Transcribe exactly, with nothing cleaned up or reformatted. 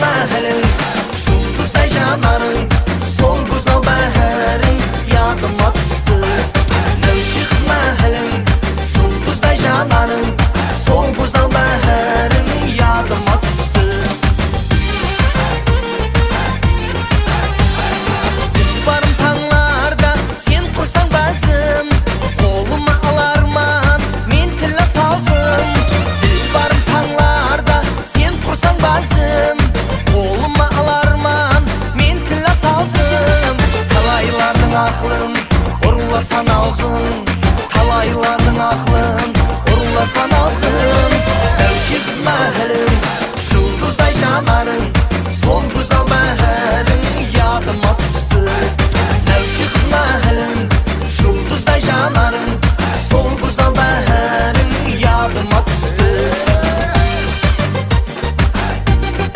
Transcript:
máhiliń, juldızday janarıń, sol gózzal báháriń yadıma tústi. Náwshe qız máhiliń, juldızday janarıń, sol gózzal báháriń yadıma tústi. Dilbarım tańlarda sen qursań bázim, qolıma alarman men tilla sazım. Dilbarım tańlarda sen qursań bázim, qolıma alarman men tilla sazım. Talaylardıń aqılın urlasan awzıń, talaylardıń aqılın urlasan awzıń. Náwshe qız máhiliń,